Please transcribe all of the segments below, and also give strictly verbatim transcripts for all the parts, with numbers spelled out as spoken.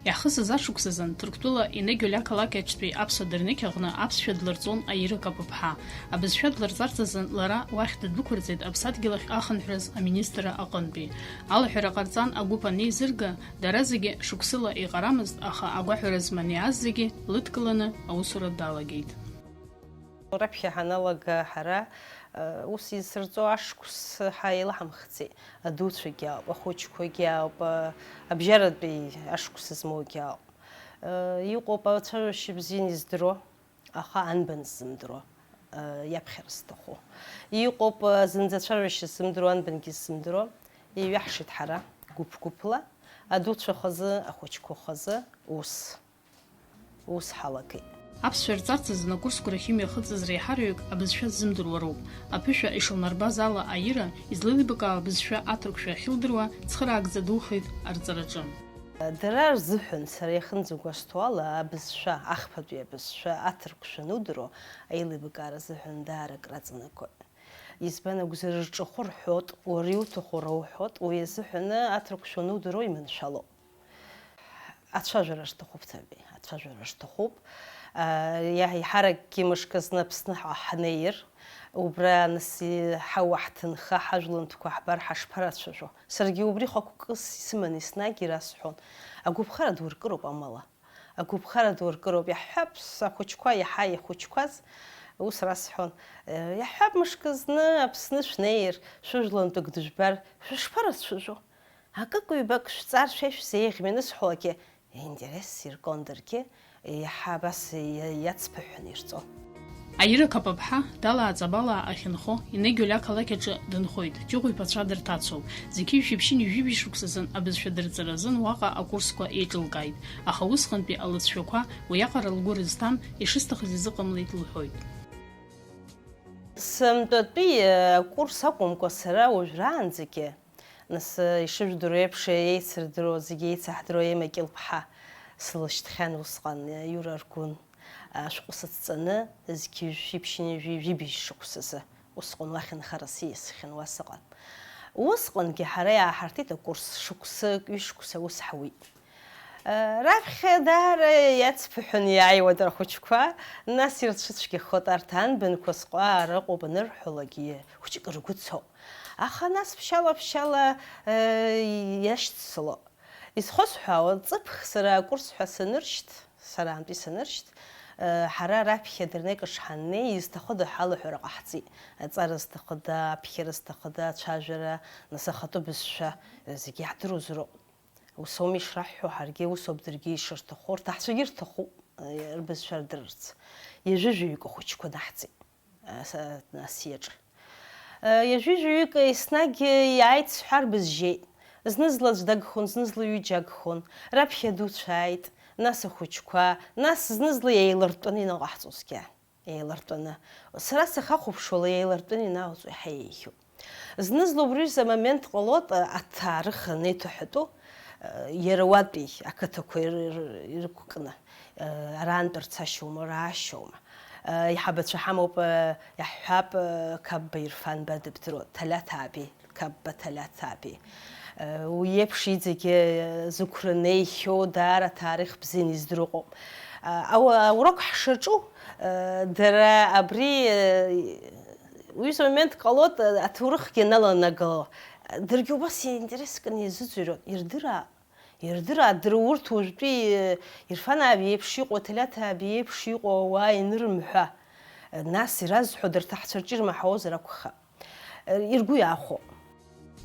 Иаҳхысыз ашықәсазын Ҭырқәтәыла Енегиоль ақалақь аҿтәи аԥсуа дырнықь аҟны аԥсшәа длырҵон Аира Капыԥҳа. Абызшәа длырҵарц азын лара уахь ддәықәырҵеит аԥсадгьыл ахь ахынҳәраз аминистр аҟынтәи. Алаҳәара ҟарҵан агәыԥ анеизырга, дара зегьы шықәсыла иҟарамызт, аха агәаҳәара зманиаз зегьы лыдкыланы аусура далагеит. Раԥхьа ҳаналага ҳара, э, ус изырҵо ашықәс ҳәа еилаҳамхӡеит. Адуцәагьы ауп, ахәыҷқәагьы ауп, э, абжьаратәи ашықәс змоугьы ауп. Э, иҟоуп ацәажәашьа бзианы издыруа, аха анбан ззымдыруа, э, иаԥхьара зҭаху. Иҟоуп, э, зынӡа ацәажәашьа ззымдыруа, анбангьы ззымдыруа. Иҩаҳшеит ҳара гәыԥ-гәыԥла, адуцәа хазы, ахәыҷқәа хазы, ус. Ус ҳалагеит. Аԥсшәа рҵарц азын акурсқәа рахь имҩахыҵыз реиҳараҩык абызшәа ззымдыруа роуп. Аԥышәа ишылнарбаз ала, Аира излеилибакаауа абызшәа аҭырқәшәа ахьылдыруа цхыраагӡа духеит арҵараҿы. Дара рзыҳәан, сара иахьынӡагәасҭо ала, абызшәа, ахԥатәи абызшәа аҭырқәшәа анудыруа, аилибакаара азыҳәан даара акраҵанакуеит. Избан акәзар, рҿахәы рҳәот, уара иуҭаху рауҳәот, уи азыҳәаны аҭырқәшәа анудыруа иманшәалоуп. Ацәажәара рҭахуп, ҭабиа, ацәажәара рҭахуп. Иаҳ-, еиҳаракгьы мышкы зны Аԥсны ҳа-, ҳнеир, убра нас и-, ҳауа ҳҭынха, ҳажәлантәқәа ҳбар, ҳашԥарацәажәо? Саргьы убри хықәкыс исыманы еснагь ирасҳәон. Агәаԥхара ду ркыроуп амала. Агәаԥхара ду ркыроуп. Иаҳҳәап, с-, ахәыҷқәа иаҳа ихәыҷқәаз, ус расҳәон. Иаҳҳәап, мышкы зны Аԥсны шәнеир, шәыжәлантәык дыжәбар, шәышԥарацәажәо? Акык-ҩбак шәҵар шәа ишәзеиӷьми анысҳәалакгьы, иинтерес иркуан даргьы, иаҳа абас иа-, иацԥыҳәаны ирҵон. Аира Қапаԥҳа далааҵ-абалаа ахьынхо Енегиоль ақалақь аҿы дынхоит, Ҷыӷә иԥацәа дырҭацоуп. Зқьи жәшәи ԥшьынҩажәи жәибжь шықәсазын абызшәа дырҵаразын уаҟа акурсқәа еиҿылкааит, аха усҟантәи алыҵшәақәа уиаҟара лгәы рызҭан, ишысҭахыз изыҟамлеит лҳәоит. Сынтәатәи акурс акәымкәа, сара уажәраанӡагьы, нас, ишыжәдыруа еиԥш, еицырдыруа зегьы еицаҳдыруа Ема Кьылԥҳа сылышьҭхьан усҟан, Иура Аргәын, ашәҟәы сыцҵаны, зқьи жәшәи ԥшьынҩажәи жәибжь шықәсазы, усҟан уахь нхара сиасхьан, уа сыҟан. Усҟангьы ҳара иааҳарҭеит акурс, шықәсык, ҩышықәса ус ҳауит. Раԥхьа даара иацԥыҳәаны иааиуеит рхәыҷқәа, нас ирцәыцәгьахоит арҭ анбанқәа сҟәаара ыҟоуп анырҳәалакгьы, хәыҷык ргәы цо. Аха нас ԥшьала-ԥшьала, э, иашьцыло. Изхысҳәаауа, ҵыԥх сара акурс ҳәа саныршьҭ, сара аамтәи саныршьҭ, э, ҳара раԥхьа дырнеик ишҳаннеи, изҭахыда ҳәа алаҳәара ҟаҳҵеит. Аҵара зҭахыда, аԥхьара зҭахыда, ацәажәара, нас ахатәы бызшәа, э, зегьы иаҳдыруазароуп. Ус ауми ишраҳҳәо, ҳаргьы ус ауп даргьы ишырҭаху, рҭаҳцәагьы ирҭахуп, э, рбызшәа рдырырц. Ҩажәи жәаҩык ахәыҷқәа даҳҵеит, э, са-, асиаҿы. Э, ҩажәи жәаҩык еснагь иааит сҳәар бызжьеит. Зны-зла аӡә дагхон, зны-зла ҩыџьа агхон. Раԥхьа адуцәа ааит, нас ахәыҷқәа, нас зны-зла еилартәаны ианыҟаҳҵозгьы. Еилартәаны. Сара сахьахәаԥшуала, еилартәаны ианалҵуа иаҳа еиӷьуп. Зны-зынла убри аҩыза амомент ҟалоит, а, аҭаарых анеиҭаҳәатәу, а, иара уатәи ақыҭақәа ир-, ир-, ирықәкны, а, араантә рцашьоума, раашьоума. А, аиҳабацәа ҳамоуп, а, иаҳҳәап, а, Қапба Ирфан ба дыбдыруа, Ҭалиаҭ Аабеи. Қапба Ҭалиаҭ Аабеи. Уи еиԥш иҵегьы зықәра неихьоу даара аҭаарых бзианы издыруа ыҟоуп. Ау-, аурок ҳшаҿу, дара абри, уи момент ҟалоит, аҭоурыхгьы аналанагало. Даргьы убас иинтерес кны иазыӡырҩуан, ирдыраап. Ирдыраап, дара урҭ уажәтәи, Ирфан Ааб иеиԥш иҟоу, Ҭалиаҭ Ааб иеиԥш иҟоу ауаа ианырымҳәа, нас иразҳәо дырҭаҳцәа рҿы ирмаҳауазар акәхап. Иргәы иаахәо.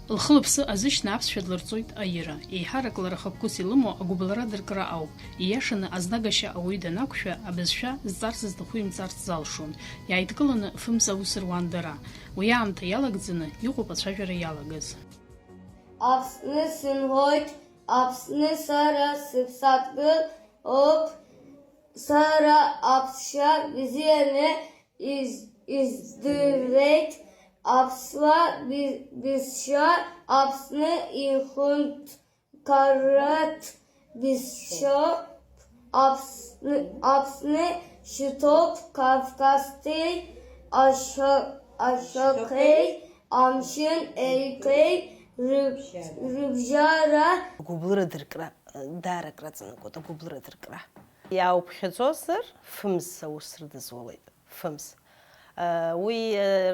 Лхы-лыԥсы азышьҭны аԥсшәа длырҵоит Аира. Еиҳарак лара хықәкыс илымоу агәыбылра дыркра ауп. Ииашаны азнагашьа ауаҩы данақәшәа, абызшәа зҵарц зҭаху имҵарц залшом. Иааидкыланы фымз аус руан дара. Уи аамҭа иалагӡаны иҟоуп ацәажәара иалагаз. Аԥсны сынхоит, Аԥсны сара сыԥсадгьыл ауп, сара аԥсшьа бзианы из-, издыруеит, аԥсуа би-, бызшәа Аԥсны ихәынҭқарратә бызшәоуп, Аԥсны, Аԥсны шьҭоуп Кавказтәи ашьа-, ашьаҟеи амшын еиқәеи рыб-, рыбжьара. Агәыблыра дыркра даара акраҵанакуеит, агәыблыра дыркра. Иаауԥхьаӡозар, фымз аус рыдызулеит, фымз. Уи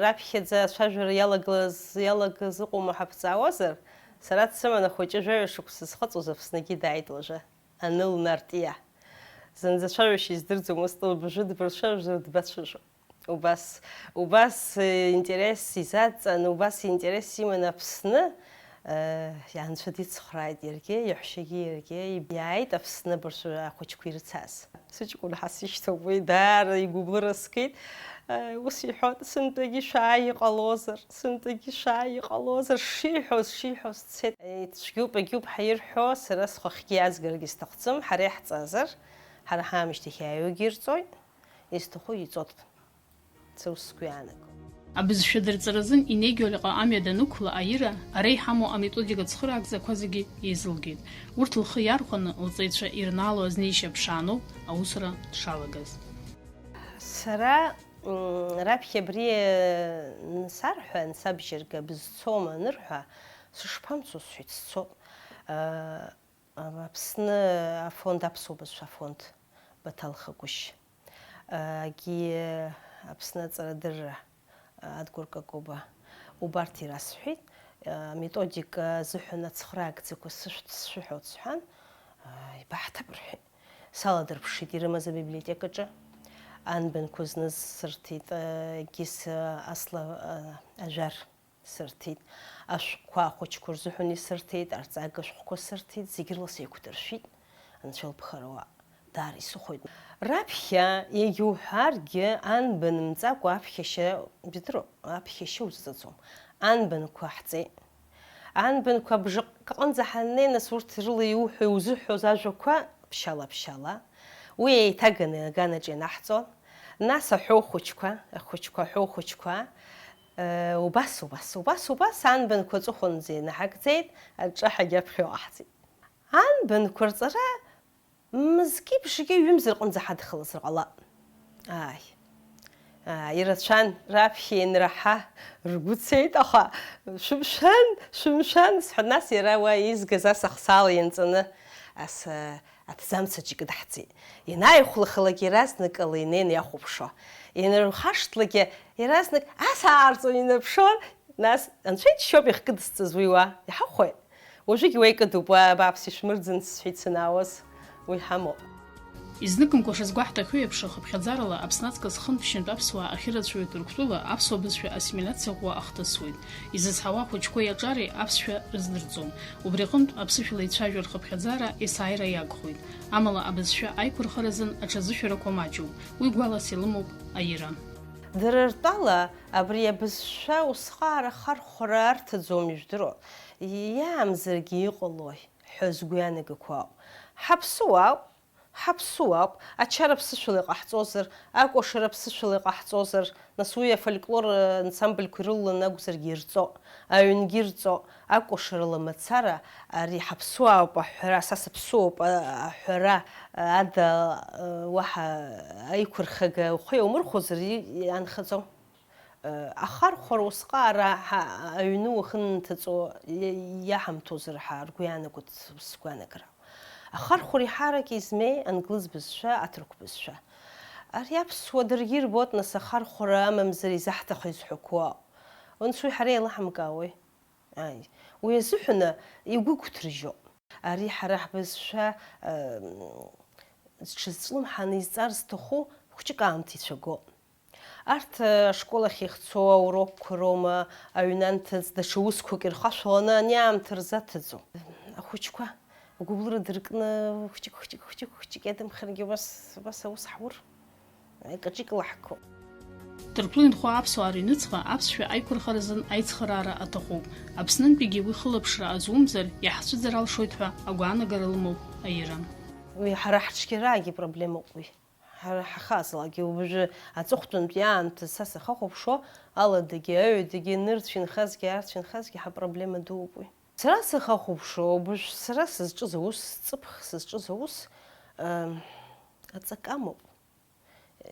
раԥхьаӡа ацәажәара иалагылаз, иалагаз ыҟоума ҳәа бҵаауазар, сара дсыман ахәыҷы жәаҩа шықәса зхыҵуаз Аԥсныгьы дааит уажәы, Аныл Нартиа. Зынӡа цәажәашьа издырӡомызт, лбжьы дбырцәажәозар дбацәажәо. Убас, убас, э, интерес изаҵан, убас интерес иман Аԥсны, э, анцәа дицхрааит иаргьы, иаҳәшьагьы иаргьы, иааит Аԥсны абыржәы ахәыҷқәа ирыцаз. Сыҷкәын ҳасишьҭоуп, уи даара игәыблыра скит. Э, ус иҳәон, сынтәагьы шәааи иҟалозар, сынтәагьы шәааи иҟалозар, шиҳәоз, шиҳәоз дцеит. Э, цәгьоуп, агьоуп ҳәа ирҳәо, сара схахьгьы иазгаргьы сҭахӡам, ҳара иаҳҵазар, ҳара ҳаамышьҭахь иааиуагьы ирҵоит. Изҭаху иҵот. Са ус сгәы иаанаго. Абызшәа дырҵаразын Инеги Олеҟа амҩа данықәла Аира, ара иҳамоу аметодика цхыраагӡақәа зегьы еизылгеит. Урҭ лхы иархәаны, лҵаҩцәа ирнаало азнеишьа ԥшааноуп аусура дшалагаз. Сара, м, раԥхьа абри, э, ансарҳәа, ансабжьарга бызцома анырҳәа, сышԥамцо сҳәеит, сцоит. Э, Аԥсны афонд, аԥсуа бызшәа афонд Баҭал Хагәышь, агьи Аԥсны аҵарадырра, Адгәыр Какоба, убарҭ ирасҳәеит, аметодика азыҳәан ацхыраагӡақәа сышәҭ-, сшәыҳәоит сҳәан, ибаҳҭап рҳәеит. Саладырԥшит ирымаз абиблиотекаҿы, анбанқәа зныз сырҭеит, егьыс асла ажәар. Сырҭеит. Ашәҟәқәа ахәыҷқәа рзыҳәан исырҭеит, арҵага шәҟәқәа сырҭеит, зегь рыла сеиқәдыршәит, Анцәа илԥхарауа даара исыхәоит. Раԥхьа, егьа уҳәаргьы, анбан мҵакәа аԥхьашьа, ибдыруа, аԥхьашьа узҵаӡом. Анбанқәа ҳҵеит. Анбанқәа абжаҟаҟынӡа ҳаннеи, нас урҭ рыла иуҳәо, иузыҳәоз ажәақәа ԥшьала-ԥшьала, уи еиҭаганы аганаҿ ианаҳҵон, нас аҳәоу хәыҷқәа, ахәыҷқәа, аҳәоу хәыҷқәа, Э, убас, убас, убас, убас анбанқәа аҵыхәанӡа инаҳагӡеит, аҿаҳагьы аԥхьа иҟаҳҵеит. Анбанқәа рҵара мызки-бжаки ҩымз рҟынӡа ҳадхалазар ҟалап. Ааи. Ааи, ирацәан, раԥхьа ианраҳа, ргәы цеит, аха шәымшәан, шәымшәан, сҳәан, нас иара уа изгаз ас ахсаала ианҵаны, ас, э, Аҭӡамцаҿ икыдаҳҵеит. Ианааихәлахалак иаразнакала инеины иахәаԥшуа. Ианырхашҭлакгьы иаразнак ас аарҵон инаԥшуан, нас, Анцәа иџьшьоуп иахькыдысҵаз уи уа, иҳахәоит. Уажәыгь уа икыдуп, уа абааԥс ишәмырӡын сҳәеит санаауаз, уи ҳамоуп. Изныкымкәа шазгәаҳҭахьоу еиԥш, хыԥхьаӡарала Аԥсны аҵкыс хынтә-ԥшьынтә аԥсуаа ахьырацәаҩу Ҭырқәтәыла аԥсуа бызшәа ассимилиациа ӷәӷәа ахҭысуеит. Изызҳауа ахәыҷқәеи аҿареи аԥсшәа рыздырӡом. Убри аҟынтә аԥсышәала ицәажәо рхыԥхьаӡара есааира иагхоит. Амала абызшәа аиқәырхаразын аҽазышәарақәа маҷуп, уи гәалас илымоуп Аира. Дара ртәала, абри абызшәа усҟаара ахархәара арҭаӡом, ижәдыруа, иаамзаргьы иҟалои ҳәа згәы иаанагақәо ауп. Ҳаԥсуаауп, Ҳаԥсуаауп, ачара ԥсышәала иҟаҳҵозар, акәашара ԥсышәала иҟаҳҵозар, нас уи афольклор ансамбльқәа ирылаланы акәзаргьы ирҵо, аҩнгьы ирҵо, акәашарала мацара, ари ҳаԥсуаауп аҳәара, са сыԥсуоуп, а-, аҳәара, а, ада, а, уаҳа аиқәырхага ухы иаумырхәозар, и-, иаанхаӡом. Ахархәара усҟаара ҳа-, аҩны уахынанҭыҵуа иа-, иаҳамҭозар ҳәа ргәы иаанагоит сгәаанагара. Ахархәара еиҳарак измеи англыз бызшәа, аҭырқә бызшәа. Ари аԥсуа даргьы ирбоит, нас, ахархәара амамзар изаҳҭаху изҳәақәо. Анцәа уи ҳара еилаҳамкаауеи? Аи, уи азыҳәаны игәы гәҭыржьуп. Ари ҳара ҳбызшәа, ы, зҽызҿлымҳаны изҵар зҭаху хәҷык аамҭа ицәагоуп. Арҭ, э, ашкол ахь ихцо аурокқәа роума, аҩны анҭыҵ, даҽа усқәак ирхашәаланы ани аамҭа рзаҭаӡом. Ахәыҷқәа агәыблыра дыркны, хәҷык, хәҷык, хәҷык, хәҷык иадамхаргьы убас, убас аус ҳаур, акаҿ икылаҳго. Ҭырқәтәыла инхо аԥсуаа рыҩныҵҟа аԥсшәа аиқәырхаразын аицхыраара аҭахуп. Аԥснынтәигьы уи хылаԥшра азумзар, иаҳцәыӡыр алшоит ҳәа агәаанагара лымоуп Аира. Уи ҳара ҳцәгьараагьы проблемоуп уи. Ҳара ҳахаҵалакгьы уажәы аҵыхәтәантәи аамҭазы са сахьахәаԥшуа, аладагьы, аҩадагьы, нырцә инхазгьы, арцә инхазгьы ҳапроблема дууп уи. Сара сахьахәаԥшуа, уажә сара сызҿыз аус, ҵыԥх сызҿыз аус, ыы, аҵакы амоуп.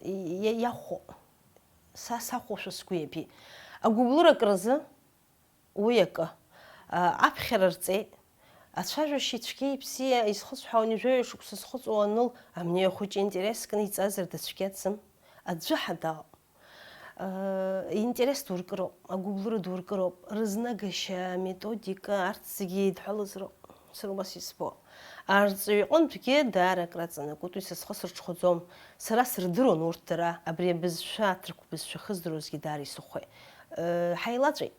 Иа-, иа-, иахәо. Са сахәошәа сгәы иабеит. Агәыблыра акразы Уи акы, а, аԥхьара рҵеит, Ацәажәашьа ицәгьа-иԥсиа изхысҳәаауан, ҩажәаҩа шықәса зхыҵуа аныл, амни ахәыҷы интерескны иҵазар дацәгьаӡам. Аӡәы ҳадаҟ. Интерес дуркыроуп, агәыблыра дуркыроуп, рызнагашьа, аметодика, арҭ зегьы еидҳәалазароуп, сара убас избо. Арҵаҩ иҟынтәгьы даара акраҵанакуеит, уи са схы сырҽхәаӡом. Сара сырдыруан урҭ дара, абри абызшәа, аҭырқә бызшәа хыздыруазгьы даара исыхәеит. Ҳаилаҵәеит.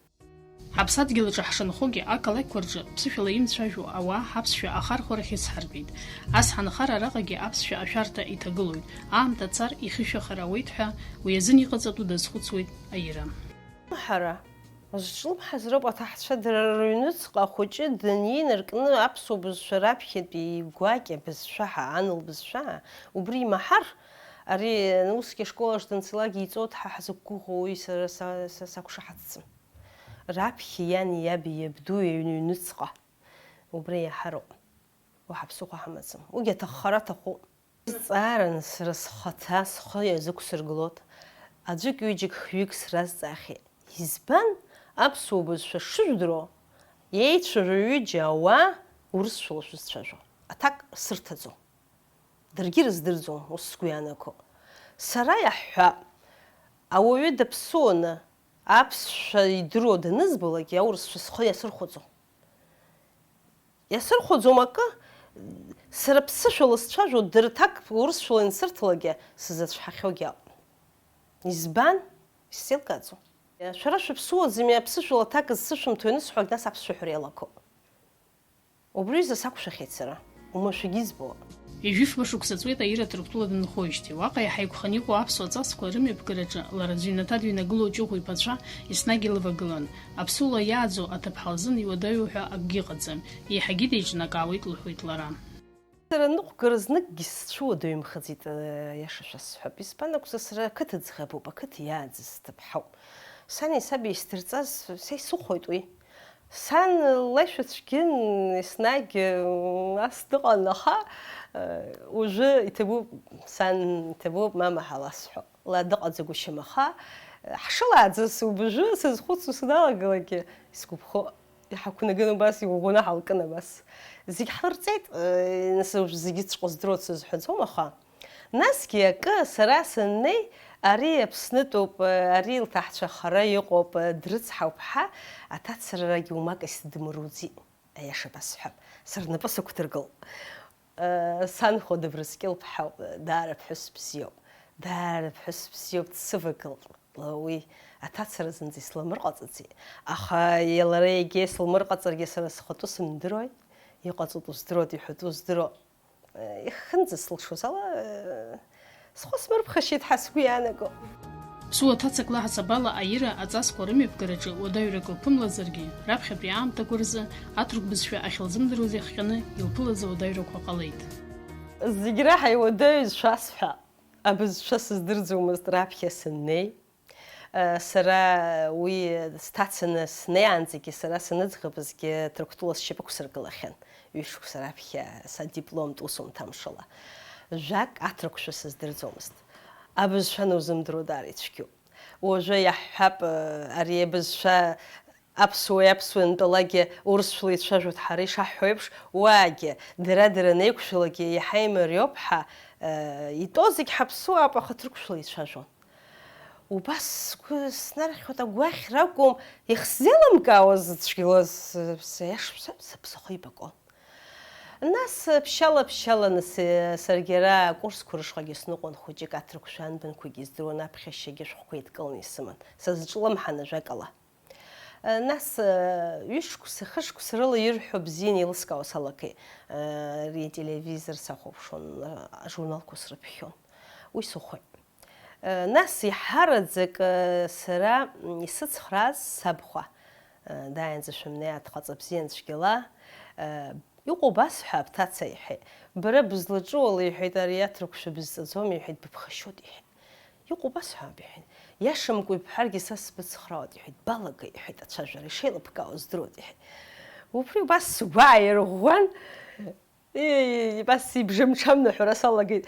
Ҳаԥсадгьыл аҿы ҳшынхогьы, ақалақьқәа рҿы ԥсышәала имцәажәо ауаа ҳаԥсшәа ахархәарахь ицҳартәеит. Ас ҳанхар араҟагьы аԥсшәа ашәарҭа иҭагылоит, аамҭа цар ихьышәахар ауеит ҳәа уи азын иҟаҵатәу дазхәыцуеит Аира. Ҳара зҿлымҳаз роуп аҭаҳцәа дара рыҩныҵҟа ахәыҷы данинаркны аԥсуа бызшәа раԥхьатәи игәакьа бызшәа ҳәа, аныл бызшәа ҳәа, убри имаҳар, ари усгьы ашкол аҿы данцалак иҵоит ҳәа ҳзықәгәыӷуа уи сара са, са сақәшаҳаҭӡам. Раԥхьа иани иаби иабду иҩны ҩныҵҟа. Убра иаҳароуп. Уаҳа ԥсыхәа ҳамаӡам. Уигьы аҭаххара аҭахуп. Зҵааран сара схаҭа схы иазықәсыргылоит. Аӡәык-ҩыџьак хҩык сразҵаахьеит. Избан аԥсуа бызшәа шыжәдыруа, еицәажәо ҩыџьа ауаа урысшәала шәызцәажәо? Аҭак сырҭаӡом. Даргьы рыздырӡом, ус сгәы иаанаго. Сара иаҳҳәап, ауаҩы даԥсуаны аԥсшәа идыруа данызбалак, аурысшәа схы иасырхәаӡом. Иасырхәаӡом акы, сара ԥсышәала сцәажәо, дырҭак урысшәала иансырҭалакгьы сзацәҳахьоугьы ауп. Избан? Исзеилкааӡом. Шәара шәыԥсуаӡами, аԥсышәала аҭак зсышәымҭо ианысҳәогь, нас аԥсшәа ҳәара иалагоуп. Убри аҩыза сақәшәахьеит сара, умашәагьы избо. Ҩажәи фба шықәса ҵуеит Аира Ҭырқәтәыла дынхоижьҭеи. Уаҟа иаҳа иқәханы иҟоу аԥсуа ҵасқәа рымҩаԥгараҿы лара аӡә ҩнаҭа дыҩнагылоу Ҷыӷәа иԥацәа еснагь илывагылан. Аԥсуала иааӡо аҭыԥҳа лзын иуадаҩу ҳәа акгьы ыҟаӡам. Еиҳагьы деиҿнакаауеит, лҳәоит лара. Сара аныҟәгара зныкгьы сцәыуадаҩымхаӡеит, аиаша шәасҳәап. Избан акәзар, сара ақыҭа ӡӷабуп, ақыҭа иааӡаз сҭыԥҳауп. Сани саби исдырҵаз са исыхәоит уи. Сан лашәа цәгьан, еснагь ас дыҟан, аха уажәы иҭабуп, сан иҭабуп, мама ҳаласҳәо. Ла дыҟаӡагәышьам, аха ҳшылааӡаз убжы сазхәыцуа саналагалакгьы исгәаԥхо, иҳақәнаган убас, иӷәӷәаны ҳалкын абас. Зегь ҳлырҵеит, нас уажә зегьыҵәҟьа здыруа сызҳәаӡом, аха насгьы акы, сара саннеи, ари Аԥснытәуп, ари лҭаҳцәа хара иҟоуп, дрыцҳауп ҳәа, аҭацарарагьы умак исыдмыруӡеит. Аиаша басҳәап, сара рнапы сықәдыргылт. Санхәа Дыбрыскьыл ԥҳауп, даара ԥҳәыс бзиоуп, даара ԥҳәыс бзиоуп, дсывагылт. Уи аҭацара зынӡа исламырҟаҵаӡеит, аха лара егьа исылмырҟаҵаргьы сара схатәы сымдыруеит, иҟаҵатәу здыруеит, иҳәатәу здыруеит. Ихынӡа сылшоз ала, схы смырԥхашьеит ҳәа сгәы иаанаго. Ԥсуа ҭацак лаҳасабала Аира аҵасқәа рымҩаԥгараҿы уадаҩрак лԥымлазаргьы, раԥхьатәи аамҭақәа рзы аҭырқә бызшәа ахьылзымдыруаз иахҟьаны илԥылаз ауадаҩрақәа ҟалеит. Зегь раҳа иуадаҩыз шәасҳәа, абызшәа сыздырӡомызт раԥхьа сыннеи. Сара уи сҭацаны снеиаанӡагьы, сара саныӡӷабызгьы Ҭырқәтәыла сшьапы ықәсыргылахьан, ҩышықәса раԥхьа садипломтә усумҭа амшала. Жәак аҭырқәшәа сыздырӡомызт. Абызшәа анузымдыруа даара ицәгьоуп. Уажәы иаҳҳәап, ари абызшәа аԥсуеи аԥсуантәалагьы урысшәала ицәажәоит ҳара ишаҳҳәо еиԥш, уаагьы, дара-дара анеиқәшәалакгьы иаҳа имариоуп ҳәа, итәоу зегь ҳаԥсуаауп, аха ҭырқәшәала ицәажәон. Убас сгәы снархьуеит, агәаӷьра акәым, ихсзеилымкаауаз цәгьала сыԥсахы еибакуан. Нас ԥшьала-ԥшьаланы саргьы ара акурсқәа рышҟагьы сныҟәон, хәыҷык аҭырқәшәа анбанқәагьы здыруан, аԥхьашьагьы ашәҟәқәа еидкыланы исыман, сазҿлымҳан ажәакала. Нас ҩышықәса, хышықәса рыла ирҳәо бзианы еилыскаауа салагеит, ари ателевизор сахәаԥшуан, ажурналқәа срыԥхьон. Уи сыхәеит. Нас еиҳараӡак сара исыцхрааз сабхәа, дааиаанӡа шәымнеи, аҭҟаҵа бзиан цәгьала, иҟоу басҳәап, ҭаца, иҳәеит, бара бызлаҿу ала, иҳәеит, ари аҭырқәшәа бызҵаӡом, иҳәеит, быԥхашьоит, иҳәеит. Иҟоу басҳәап, иҳәеит, иашамкәа ибҳәаргьы са сбыцхраауеит, иҳәеит, балага, иҳәеит, ацәажәара ишеилыбкаауа здыруеит, иҳәеит. Убри убас сгәы ааирӷәӷәан, Ии, абас ибжамҽамны аҳәара салагеит.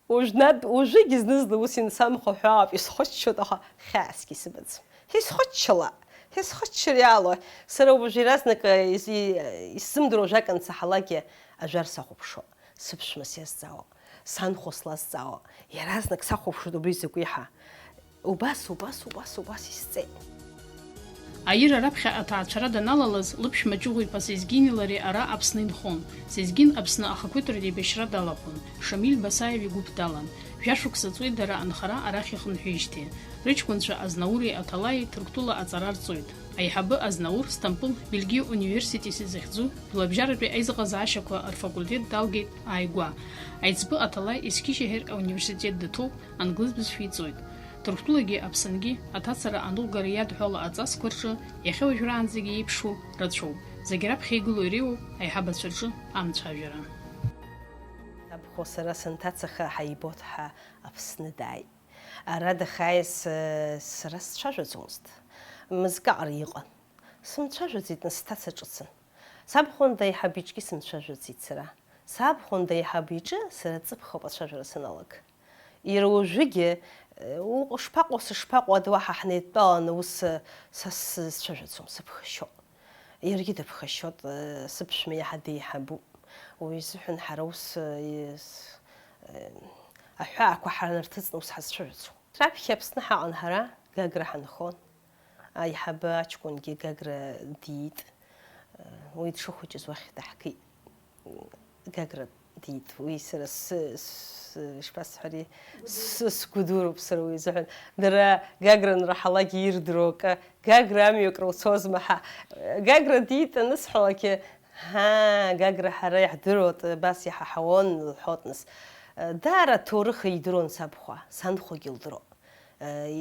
Уажәнатә, уажәыгь зны-зны ус инсамхо ҳәаауп, исхыччоит, аха хьаасгьы исымаӡам. Исхыччала, Исхыччар иаало, сара уажә иаразнак, э, из-, и-, исзымдыруа ажәак ансаҳалакгьы, ажәар сахәаԥшуа, сыԥшәма сиазҵаауа, санхәа слазҵаауа, иаразнак сахәаԥшуеит убри закәи ҳәа. Убас, убас, убас, убас исҵеит. Аира раԥхьа аҭаацәара даналалаз, лыԥшәма Ҷыӷәеи-иԥа Сезгини лареи ара Аԥсны инхон. Сезгин Аԥсны ахақәиҭтәратә еибашьра далахәын, Шамиль Басаев игәыԥ далан. Жәашықәса ҵуеит дара анхара арахь ихынҳәижьҭеи. Рыҷкәынцәа Азнаури Аҭалаи Ҭырқәтәыла аҵара рҵоит. Аиҳабы Азнаур Сҭампыл Бельгиа университет изыхьӡу жәлабжьаратәи аизыҟазаашьақәа рфакультет далгеит ааигәа. Аиҵбы Аҭалаи Ескишехир ауниверситет даҭоуп, англыз бызшәа иҵоит. Ҭырқәтәылагьы Аԥсынгьы аҭацара аныҟәгара иадҳәало аҵасқәа рҿы иахьа уажәраанӡагьы еиԥшу рацәоуп. Зегь раԥхьа игылоу иреиуоуп аиҳабацәа рҿы амцәажәара. Абхәа сара санҭацаха ҳаибоҭ ҳәа Аԥсны дааит. Ара дахьааиз, э, сара сцәажәаӡомызт. Мызкы аҟара иҟан. Сымцәажәаӡеит, нас сҭаца ҿыцын. Сабхәында аиҳаб иҿгьы сымцәажәаӡеит сара. Сабхәында аиҳаб иҿы сара ҵыԥхоуп ацәажәара саналага. Иара уажәыгьы, э, уҟ-, шԥаҟоу, сышԥаҟоу, ад уаҳа ҳнеидтәаланы ус, э, са сзыцәажәаӡом, сыԥхашьоуп. Иаргьы дыԥхашьоит, э, сыԥшәма иаҳа деиҳабуп. Уи изыҳәан ҳара ус, э, ес-, э, аҳәаақәа ҳанарҭыҵны ус ҳазцәажәацу. Раԥхьа Аԥсны ҳаҟан ҳара, Гагра ҳанхон. Аиҳабы аҷкәынгьы Гагра диит. Э, уи дшыхәыҷыз уахь даҳгеит. Гагра диит. Уи сара сы-, сы-, ишԥасҳәари, сы-, сгәы дуроуп сара уи изыҳәан. Дара Гагра анраҳалак ирдыруа акы, Гагра амҩакра уцозма ҳа. Гагра диит анысҳәалакгьы, ҳаа, Гагра ҳара иаҳдыруеит, абас иҳаҳауан, лҳәоит нас. Даара аҭоурых идыруан сабхәа, санхәагьы лдыруан.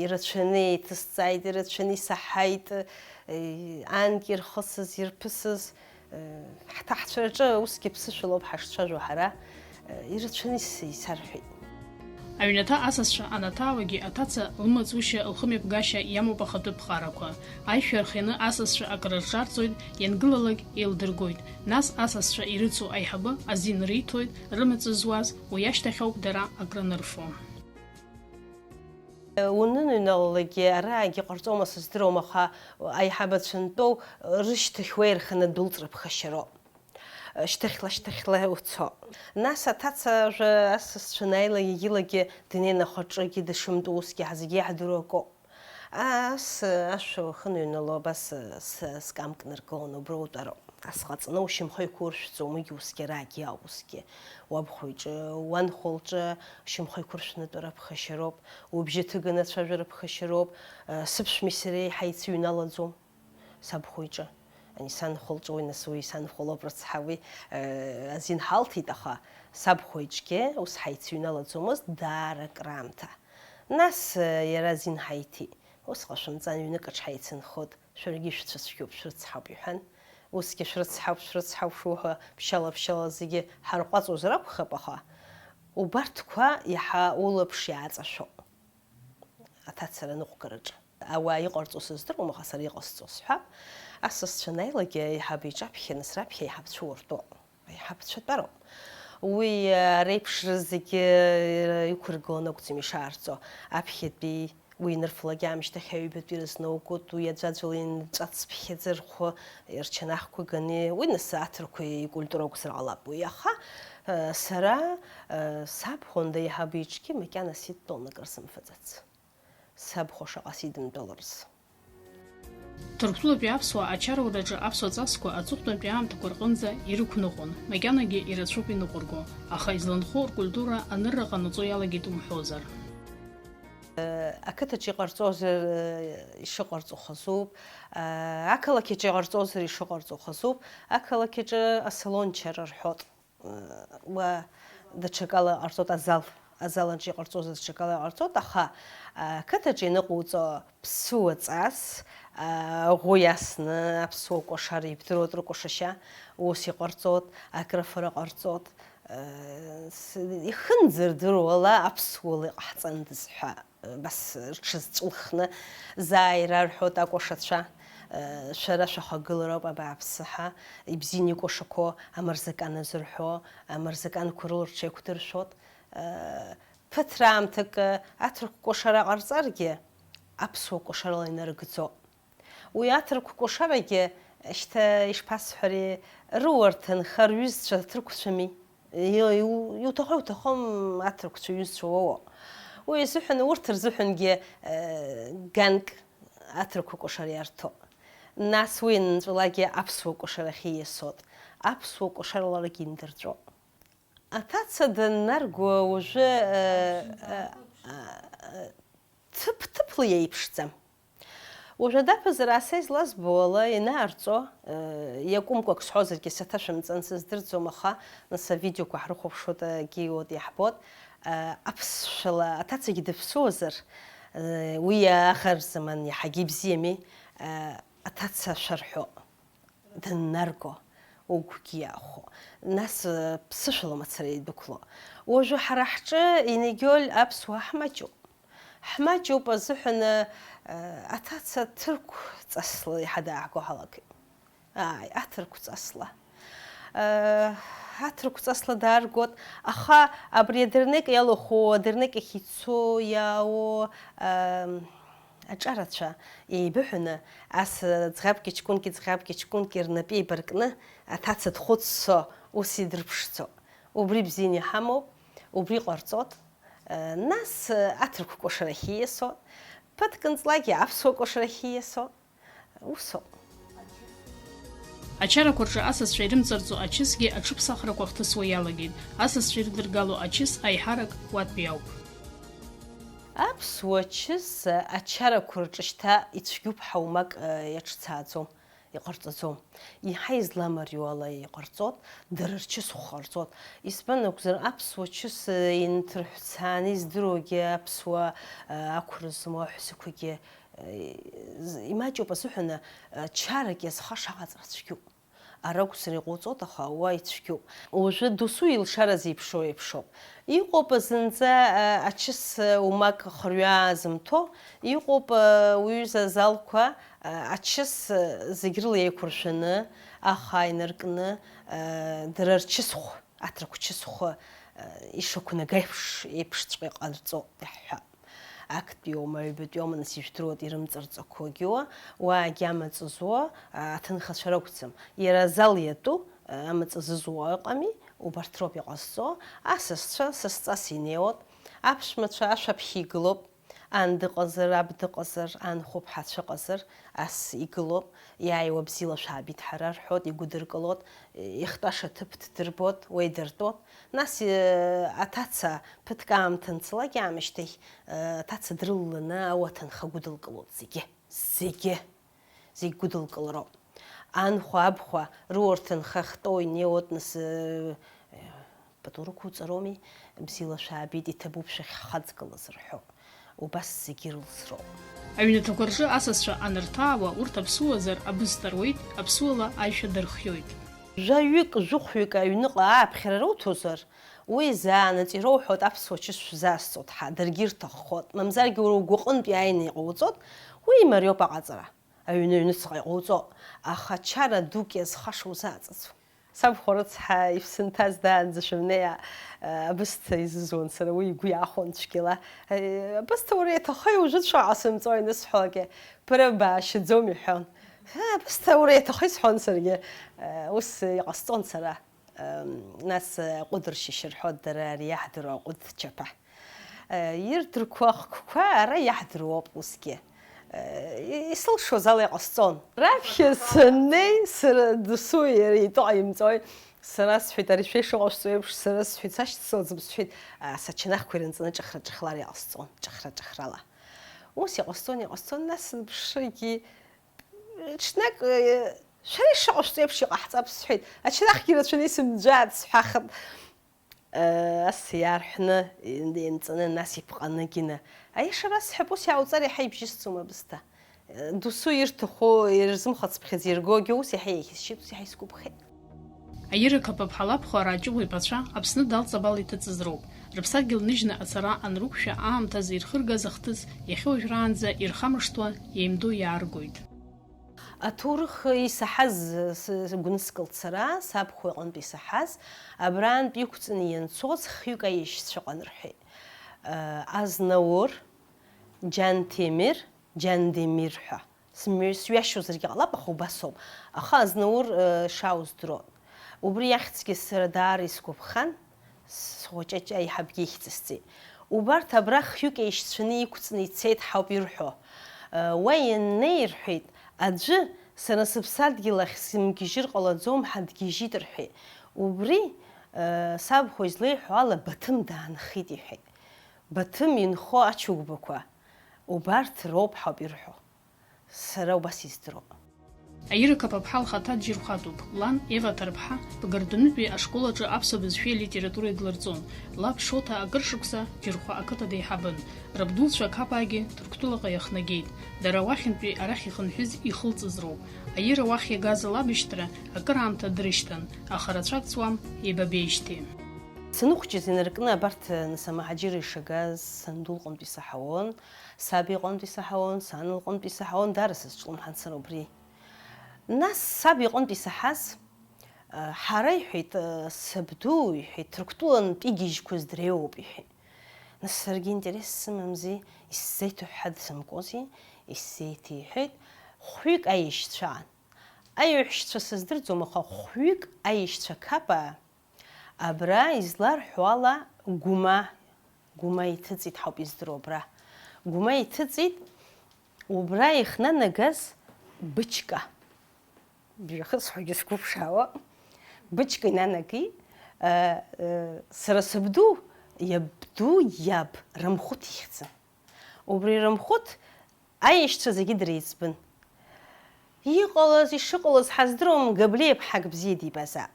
Ирацәаны еиҭысҵааит, ирацәаны исаҳаит, анкьа ирхысыз, ирԥысыз. Ҳҭаацәараҿы усгьы ԥсышәала ауп ҳашцәажәо ҳара, ирацәаны ис-, исарҳәеит. Аҩнаҭа асасцәа анаҭаауагьы аҭаца лымаҵушьа, лхымҩаԥгашьа иамоуп ахатәы ԥҟарақәа. Аишәа рхианы асасцәа акрырҿарҵоит, иангылалак еилдыргоит. Нас асасцәа ирыцу аиҳабы азин риҭоит, рымаҵ зуаз, уи ашьҭахьоуп дара акранырфо. Унынҩналалакгьы араагьы ҟарҵома сыздыруам, аха аиҳабацәа нтәоу рышьҭахь уа ирханы адәылҵра ԥхашьароуп. Шьҭахьла, шьҭахьла уцо. Нас аҭаца ажәа асасцәа анааила, егьилагьы днеины ахәаҿы егьи дышымтәо усгьы ҳазегьы иаҳдыруа акоуп. Ас ашәа уахынҩнало абас с-, скамкны ргыланы убра утәароуп. Ас ҟаҵаны ушьамхы еиқәуршәӡом, уигьы усгьы, араагьы ауп усгьы. Уабхәа иҿы, уанхәа лҿы шьамхы еиқәыршәны атәара ԥхашьароуп, убжьы ҭыганы ацәажәара ԥхашьароуп, сыԥшәми сареи ҳаицыҩналаӡом. Сабхәа иҿы. Ани санхәа лҿы уи, нас уи санхәа лоуп рыцҳа, уи, э, азин ҳалҭеит, аха сабхәа иҿгьы ус ҳаицыҩналаӡомызт даара акраамҭа. Нас, э, иара азин ҳаиҭеит. Ус ҟашәымҵан, ҩнык аҿы ҳаицынхоит, шәаргьы шәцәыцәгьоуп, шәрыцҳауп, иҳәан. Усгьы шәрыцҳауп, шәрыцҳауп шуҳәа, ԥшьала-ԥшьала зегьы ҳарҟәаҵуазар акәхап, аха убарҭқәа иаҳа улаԥш иааҵашәо. Аҭацара аныҟәгараҿы. Ауаа иҟарҵо сыздыруам, аха сара иҟасҵо сҳәап. Асасцәа анааилак, аиҳаб иҿаԥхьа, нас раԥхьа аиҳабцәа уартәоуп. Аиҳабцәа тәароуп. Уи, ара еиԥшра зегьы иқәыргыланы акәӡам ишаарҵо. Аԥхьатәи уи инырфалак аамышьҭахь аҩбатәи рызнаукуеит, уи аӡәаӡәала инҵәацԥхьаӡа рхәы рчанахқәа ганы, уи нас аҭырқәа икультура акәзар ҟалап уи. Аха, э, сара, э, сабхәында аиҳаб иҿгьы макьана сидтәалан акыр сымфаӡац. Сабхәа шаҟа сидымтәаларыз. Ҭырқәтәылатәи аԥсуаа ачараураҿы аԥсуа ҵасқәа аҵыхәтәантәи аамҭақәа рҟынӡа ирықәныҟәон, макьанагьы ирацәоуп иныҟәырго, аха изланхо ркультура анырра ҟанаҵо иалагеит умҳәозар. Ақыҭаҿы иҟарҵозар, ишыҟарҵо хазуп, ақалақь аҿы иҟарҵозар, ишыҟарҵо хазуп, ақалақь аҿы асалончара рҳәоит. Уа даҽакала ҟарҵоит азал, азал аҿы иҟарҵозар даҽакала ҟарҵоит, аха ақыҭаҿы ианыҟауҵо ԥсуа ҵас, ӷәы иасны аԥсуа кәашара ибдыруеит рыкәашашьа, ус иҟарҵоит, акрыфара ҟарҵоит, ихынӡардыруала аԥсуала иҟаҳҵандаз ҳәа. Абас рҽызҵәылхны, заа ирарҳәоит акәашацәа, шәара шәахагылароуп абааԥсы ҳәа, ибзианы икәашақәоу амырзакан азырҳәо, амырзаканқәа рыла рҽеиқәдыршәоит. Ԥыҭраамҭак аҭырқә кәашара ҟарҵаргьы, аԥсуа кәашарала инарыгӡоит. Уи аҭырқә кәашарагьы, шьҭа ишԥасҳәари, руа рҭынха рҩызцәа ҭырқәцәами. Иу-, иу-, иуҭаху-иуҭахым аҭырқәцәа ҩызцәа уоуа. Уи изыҳәан, урҭ рзыҳәангьы, э, ганк аҭырқәа кәашара иарҭо. Нас уи анынҵәалакгьы аԥсуа кәашарахь ииасоит. Аԥсуа кәашараларагьы индырҵәо. Аҭаца даннарго уажәы, э, э, э, ҭыԥ-ҭыԥла иеиԥшӡам. Уажәы адаԥазар аса излазбо ала ианаарҵо, э, иакәымкәа ак сҳәозаргьы саҭашәымҵан, сыздырӡом, аха нас авидеоқәа ҳрыхәаԥшуеит, акгьы иуеит, иаҳбоит. Э, аԥсшәала аҭацагьы дыԥсуазар, э, уи аӷар заман иаҳагьы ибзиами, э, аҭаца ашәа рҳәо даннарго, угәгьы иаахәо, нас, э, ԥсышәала мацара идәықәло. Уажәы ҳара ҳҿы инагьоль аԥсуаа ҳмаҷуп. Ҳмаҷуп азыҳәан, э, аҭаца ҭырқә ҵасла иҳадааҳго ҳалагеит. Ааи, аҭырқә ҵасла. Э, аҭырқә ҵасла дааргоит, аха абри адырнек иалахәу, адырнек ахь ицо, иаауо, э, аҿарацәа еибыҳәаны, ас ӡӷаб ҷкәынки ӡӷаб ҷкәынки рнапы еибаркны, аҭаца дхәыццо ус идырԥшӡо. Убри бзианы иҳамоуп, убри ҟарҵот. Э, нас, э, аҭырқә кәашарахь ииасо, ԥыҭк нҵлакгьы аԥсуа кәашарахь ииасо, усоуп. Ачарақәа рҿы асасцәа ирымҵарҵо ачысгьы аҽыԥсахрақәа хҭысуа иалагеит. Асасцәа ирыдыргало ачыс аиҳарак уатәи ауп. Аԥсуа чыс ачарақәа рҿы шьҭа ицәгьоуп ҳәа уамак, э, иаҿцааӡом. Иҟарҵаӡом. Иаҳа изламариоу ала иҟарҵот, дара рчысхә ҟарҵот. Избан акәзар, аԥсуа чыс, э, инҭырҳәцааны издыруагьы аԥсуа, э, ақәра змоу аҳәсақәагьы, э, з-, имаҷуп азыҳәан, э, чарак иазхаша аҟаҵара цәгьоуп. Ара акәзар иҟауҵот, аха уа ицәгьоуп. Уажәы досу илшара зеиԥшроу еиԥшоуп. Иҟоуп зынӡа, э, ачыс, э, умак хырҩаа зымҭо, иҟоуп, э, уҩыза азалқәа, э, ачыс, э, зегь рыла еиқәыршәаны, аха инаркны, э, дара рчысхә, аҭырқә чысхә, э, ишықәнаго еиԥш, еиԥшҵәҟьа иҟарҵо иаҳҳәап. Актәиоума, аҩбатәиоума, нас ижәдыруеит ирымҵарҵақәогьы уа, уаагьы амаҵ зуа, а, аҭынхацәа ракәӡам. Иара азал иатәу, а, амаҵ зызуа ыҟами, убарҭ роуп иҟазҵо, асасцәа сасҵас инеиуеит, аԥшәмацәа ашәаԥхьа игылоуп, ан дыҟазар, аб дыҟазар, анхәыԥҳацәа ыҟазар, ас игылоуп, иааиуа бзиала шәаабеит ҳара рҳәоит, игәыдыркылоит, ихтәаша ҭыԥ ддырбоит, уеидыртәоит. Нас, э, аҭаца ԥыҭк аамҭа анцалак аамышьҭахь, э, аҭаца дрылаланы ауа аҭынха гәыдылкылоит зегьы, зегьы, зегь гәыдылкылароуп. Анхәа, абхәа, руа рҭынха хтәоу инеиуеит, нас, э, э, пату рықәуҵароуми, бзиала шәаабеит, иҭабуп шәахьхаҵгылаз рҳәо. Убас зегьы ирылсроуп. Аҩнаҭақәа рҿы асасцәа анырҭаауа, урҭ аԥсуазар, абысҭа руеит, аԥсуала аишәа дырхиоит. Жәаҩык, жәохәҩык аҩныҟа ааԥхьара руҭозар, уи заанаҵ ироуҳәоит аԥсуа чыс шәзаасҵот ҳәа, даргьы ирҭаххот, мамзаргьы уара угәаҟынтә иааины иҟауҵот, уи имариоуп аҟаҵара. Аҩны аҩныҵҟа иҟауҵо, аха чара дук иазхаша узааҵаӡом. Сабхәа рыцҳа, ишәсынҭаз даанӡа шәымнеи, а, абысҭа изызуан сара, уи игәы иаахәон цәгьала. Э, абысҭа уара иаҭахеи, уажәы ҽаҟа сымҵои анысҳәалакгьы, ԥыра баашьаӡом иҳәон. Э, абысҭа уара иаҭахеи сҳәон саргьы, э, ус иҟасҵон сара. Ем, нас, э, ҟәыд ршьышьы рҳәоит дара, ари иаҳдыруа аҟәыд чаԥа. Э, ирдырқәо ахқәа ара иаҳдыруоуп усгьы. Э, и-, исылшоз ала иҟасҵон. Раԥхьа саннеи, сара досу иара итәы ҟаимҵои, сара сҳәеит, ари шәа ишыҟашәҵо еиԥш, сара сҳәеит, сашьцылаӡом, сҳәеит, а, сачанахқәа ирынҵаны ҿыхра-ҿыхлар иҟасҵон, ҿыхра-ҿыхрала. Ус иҟасҵон, иҟасҵон, нас сыԥшрагьы Ҽнак, э, шәара ишыҟашәҵо еиԥш иҟаҳҵап, сҳәеит. Ачанахгьы рацәаны исымӡәааит, сҳәахып. Э, ас иаарҳәны, инҵаны, нас иԥҟаны Гина. Аиашара сҳәап, ус иаауҵар иаҳа ибжьысӡом абысҭа. Э, досу ирҭаху, ирзымхацыԥхьаӡа иргогьы ус иаҳа еихьысшьит, ус иаҳа исгәаԥхеит. Аира Қапаԥҳа лабхәа Раҷыгә иԥацәа Аԥсны далҵ абал иҭыҵыз роуп. Рыԥсадгьыл ныжьны ацара анрықәшәа аамҭазы ирхыргаз ахҭыс иахьа уажәраанӡа ирхамышҭуа еимдо иааргоит. Аҭоурых исаҳаз, с-, гәныскылт сара, сабхәа иҟынтә исаҳаз, абраантә иқәҵны ианцоз хҩык аиашьцәа ыҟан рҳәеит. Э, Азнаур, Џьанҭемыр, Џьандемир ҳәа. Сымҩа-, сҩашьозаргьы ҟалап, аха убасоуп. Аха Азнаур, э, шааудыруа. Убри иахьӡгьы сара даара исгәаԥхан, схәыҷаҷа аиҳабгьы ихьӡысҵеит. Убарҭ абра хҩык еишьцәаны иқәҵны ицеит ҳауп ирҳәо. Э, уа ианнеи, рҳәеит, аӡәы, сара сыԥсадгьыл ахь сымгьежьыр ҟалаӡом ҳәа дгьежьит, рҳәеит. Убри, э, сабхәа излеиҳәо ала, Баҭым даанхеит, иҳәеит. Баҭым инхо ачугбақәа убарҭ роуп ҳауп ирҳәо. Сара убас издыруа. Аира Қапаԥҳа лхаҭа Џьырхәатәуп. Лан Ева Ҭарԥҳа Бгардынытәи ашкол аҿы аԥсуа бызшәеи алитературеи длырҵон. Лаб Шоҭа акыр шықәса Џьырхәа ақыҭа деиҳабын. Рабдуцәа Қапаагьы Ҭырқәтәылаҟа иахнагеит. Дара уахьынтәи арахь ихынҳәыз ихылҵыз роуп. Аира уахь иагаз алабашьҭра акыраамҭа дрышьҭан, аха рацәак ҵуам еибабеижьҭеи. Саныхәҷыз инаркны абарҭ, нас, амаҳаџьырра ишагаз санду лҟынтә исаҳауан, саб иҟынтә исаҳауан, сан лҟынтә исаҳауан, даара сызҿлымҳан сара убри. Нас саб иҟынтә исаҳаз, э, ҳара, иҳәеит, э, сабду, иҳәеит, Ҭырқәтәылантә игьежьқәаз дреиуоуп, иҳәеит. Нас саргьы интерес сымамзи, исзеиҭоуҳәҳәа дсымкози, исзеиҭеиҳәеит, хәҩык аишьцәа аан. Аиҳәшьцәа сыздырӡом, аха хәҩык аишьцәа Қапаа, абра изларҳәо ала, Гәыма, Гәыма иҭыҵит ҳауп издыруа абра. Гәыма иҭыҵит, убра ихнанагаз Бычка. Бжахысҳәагьы сгәыԥшаауа. Бычка инанагеит, э, э, сара сабду, иабду иаб Рамхәыҭ ихьӡын. Убри Рамхәыҭ аишьцәа зегьы дреиҵбын. Иҟалаз, ишыҟалаз ҳаздыруам, Габлиа ԥҳак бзиа дибазаап.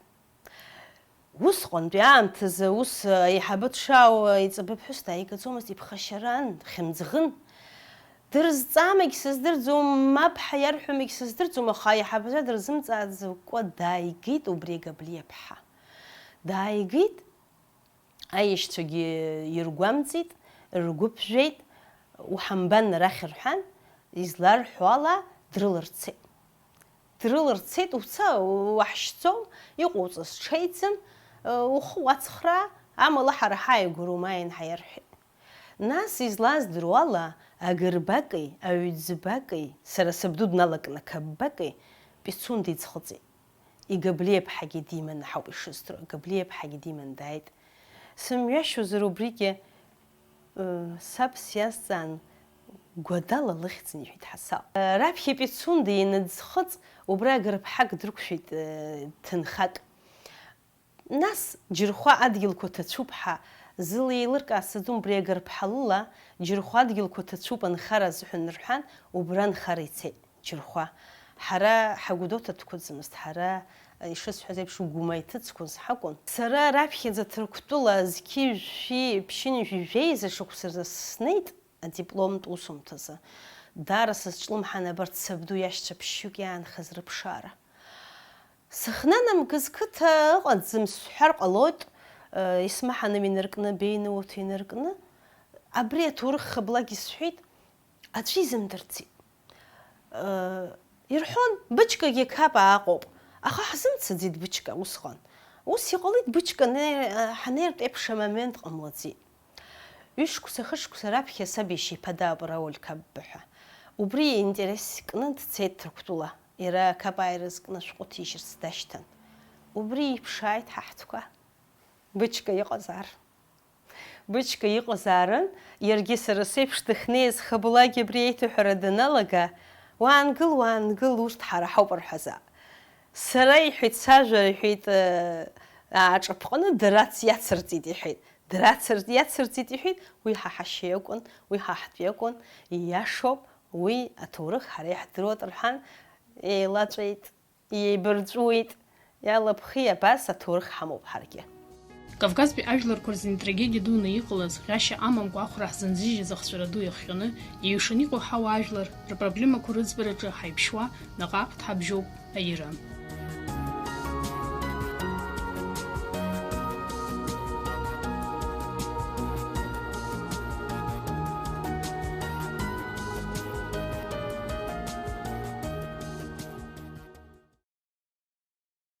Усҟантәи аамҭазы ус аиҳабы дшаауа иҵабы ԥҳәыс дааигаӡомызт, иԥхашьаран, хьымӡӷын. Дырзҵаамагь сыздырӡом, мап ҳәа иарҳәомагь сыздырӡом, аха аиҳабацәа дырзымҵааӡакәа дааигеит убри Габлиа ԥҳа. Дааигеит, аишьцәагьы иргәамҵит, ргәы ԥжәеит, уҳамбан арахь рҳәан, изларҳәо ала дрыларцеит. Дрыларцеит, уца, уаҳшьӡом, иҟоуҵаз ҽеиӡам, ухы уацхраа, амала ҳара ҳааигәара умааин ҳәа иарҳәеит. Нас излаздыруа ала, агырбаки, аҩӡбаки, сара сабду дналакны қапбаки, Пицунда иӡхыҵит. Игаблиа ԥҳагьы диманы ҳауп ишыздыруа, Габлиа ԥҳагьы диманы дааит. Сымҩашьозар убригьы, э, саб сиазҵаан, Гәадала лыхьӡын, иҳәеит Ҳасал. Э, раԥхьа Пицунда ианыӡхыҵ, убра агырԥҳак дрықәшәеит, э, ҭынхак. Нас Џьырхәа адгьылқәа ҭацәуп ҳәа зыла еилыркааз саӡом, убри агырԥҳа лыла Џьырхәа адгьылқәа ҭацәуп анхара азыҳәан рҳәан, убра анхара ицеит. Џьырхәа. Ҳара ҳагәдоуҭа дқәыӡмызт, ҳара, ишысҳәаз еиԥш, Гәыма иҭыҵқәаз ҳакәын. Сара раԥхьаӡа Ҭырқәтәыла зқьи жәшәи ԥшьынҩажәи жәеиза шықәса рзы снеит адипломтә усумҭазы. Даара сызҿлымҳан абарҭ сабду иашьцәа ԥшьҩык иаанхаз рыԥшаара. Сыхнанамгаз қыҭа ыҟаӡам сҳәар ҟалоит, э, исмаҳаны инаркны, беины урҭ инаркны. Абри аҭоурых хаблак исҳәеит, аӡәы изымдырӡеит. Э, ирҳәон, Бычкагьы қапа аҟоуп, аха ҳзымцаӡеит Бычка усҟан. Ус иҟалеит, Бычка не-, ҳанеиртә еиԥш амомент ҟамлаӡеит. Ҩышықәса, хышықәса раԥхьа саб ишьа иԥа дааип Рауль Қапба ҳәа. Убри интерес кны дцеит Ҭырқәтәыла. Иара ақапааира зкны ашәҟәы ҭижьырц дашьҭан. Убри иԥшааит ҳа ҳтәқәа. Бычка иҟазаарын. Бычка иҟазаарын, иаргьы сара сеиԥш дыхнеиз хаблагьы абри аиҭаҳәара даналага, уаангыл, уаангыл, урҭ ҳара ҳауп рҳәаза. Сара, иҳәеит, сажәа, иҳәеит, э, ааҿаԥҟаны дара ц-, иацырҵеит, иҳәеит. Дара цырҵ-, иацырҵеит, иҳәеит, уи ҳа ҳашьа иакәын, уи ҳа ҳтәы иакәын, ииашоуп, уи аҭоурых ҳара иаҳдыруеит, рҳәан, еилаҵәеит, иеибарҵәуеит, иалаԥхи абас аҭоурых ҳамоуп ҳаргьы. Кавказтәи ажәларқәа рзын трагедиа дуны иҟалаз, ӷьашьа амамкәа ахәра ҳзынзыжьыз ахҵәара ду иахҟьаны, еиҩшаны иҟоу ҳауаажәлар рпроблемақәа рыӡбараҿы ҳаиԥшьуа наҟ-ааҟ дҳабжьоуп аира.